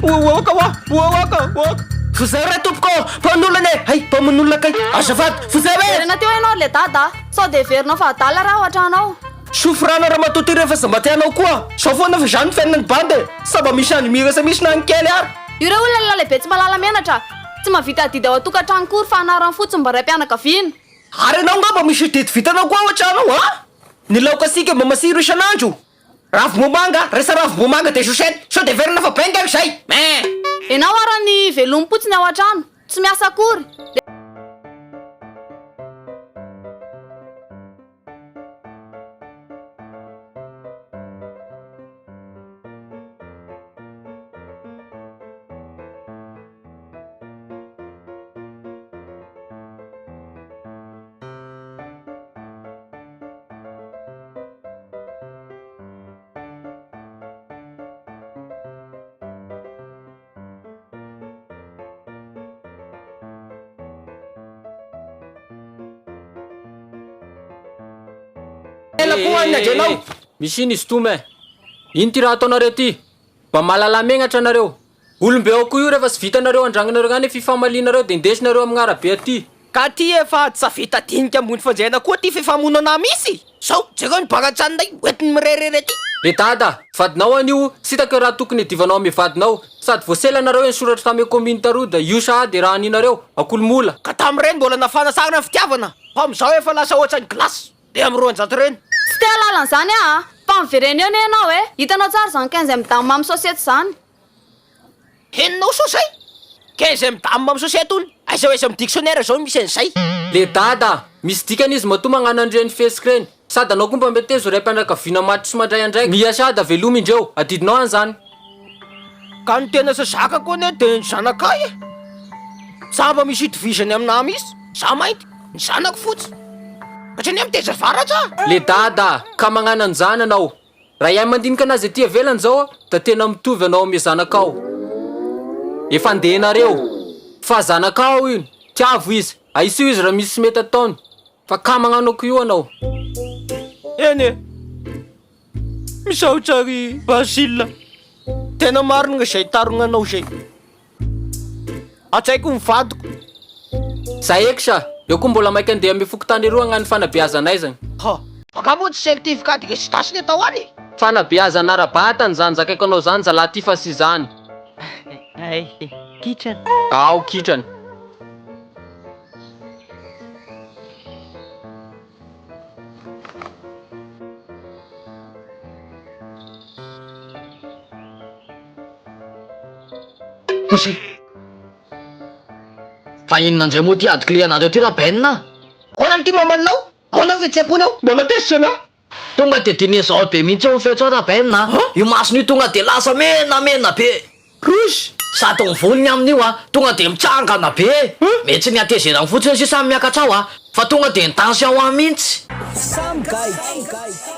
Oaka hoa! Oaka! Oaka! Vonjeo re tompoko ô! Mpanolona e! Hay, mpamono olona kay! Azafady! Vonjeo e! Jerena teo ianao ry le dada a! Sao dia heverinao fa adala raha ao an-trano ao? Sofrana ramatoa ty rehefa mba te hanao koa! Zao foana fa zany ny fiainan'ny bandy e! Sa mba misy andro mihira sa misy na ny kely ary? Ireo olona lehilahy lehibe tsy mahalala menatra, tsy mahavita adidy ao an-tokantrano kory fa anarany fotsiny mba raim-pianakaviana. Ary ianao ngamba misy adidy vitanao koa ao an-trano ao a! Ny laoka asika mba masiro isan'andro! Ravim-bomanga, raisa ravim-bomanga dia sucette, sao dia heverina fa bainga ary izay! Mein! Enao arany velomim-potsiny ao an-trano, tsy miasa akory, dia. Ela koa any ajenao. Misy ino izy tome? Ino ty raha ataonareo ty? Mba mahalala megnatra nareo. Olombe ao koa io refa tsy vitanareo andragnonareo any fifamalianareo de indesinareo amign'arabe aty. Ka ty efa tsa vita dinika ambony fandriana koa ty fifamonana misy zao, jereo ny barantsaninay hoentiny mirerirry aty. Le dada, vadinao anio, tsy hitako raha tokony hidivanao ame vadinao, sady voasela nareo eny soratra tame commune taroa da io sahady raha aninareo, akolomola. Ka tamin'ireny mbola nafana tsara ny fitiavana fa amin'izao efa lasa ohatran'ny glace be amin'ny 200 ireny. Tsy te hahalala an'izany aho a! Fa miverena eo anie ianao e! Hitanao tsara izany quinzième dame amin'ny sosiety izany. Henonao sao zay? Quinzième dame amin'ny sosiety hono, aiza ho aiza amin'ny dictionnaire zao no misy an'izay? Le dada a! Misy dikany izy matoa magnano an'ireny fihetsika ireny, sady anao koa mba meteza ho raim-pianakaviana maty sy mandray andraikitra, miasa da velomy indreo, adidinao any zany. Ka ny tena tsy zakako anie de ny zanakay e! Tsa mba misy itovizany aminah mihitsy, za mainty, ny zanako fotsy. Satria anie miteza varatra ah! Le dada a! Ka magnano an'izany anao, Raha ihay mandinika anazy aty ivelany zao da tena mitovy anao ame zanakao. Efa andehanareo. Fa zanakao iny, tiavo izy, ahisio izy raha misy tsy mety ataony. Fa ka magnano akoa io anao. Eny e! Misaotra ry Basile. Tena marina izay tarognanao izay. Hatsaiko ny vadiko. Za eky sa, eo koa mbola maika andeha amy fokontany eroa hagnano fanabeazana aizany. Ha! Angaha moa tsy certificat de résidence ny atao any e? Fanabeazana ara-batana izany zakaiko anao zany zalahy ty fa sy izany. Hay, kitrana. Ao kitrana. Poussy. Fa inona indray moa ty ady clé anareo ty ra Ben a? Ahoana ity mamanao? Ahoana ny fihetseham-ponao? Mbola tezitra anah? Tonga de dinosaure be mihitsy eo ny feotsao ra Ben a! Io masony io tonga de lasa menamena be! Rouge! Sady ny volony amin'io a, tonga de mitsangana be! Mety tsy ny hatezerany fotsiny sisa no miakatra ao a, fa tonga de ny tension mihitsy! Samy gaigy.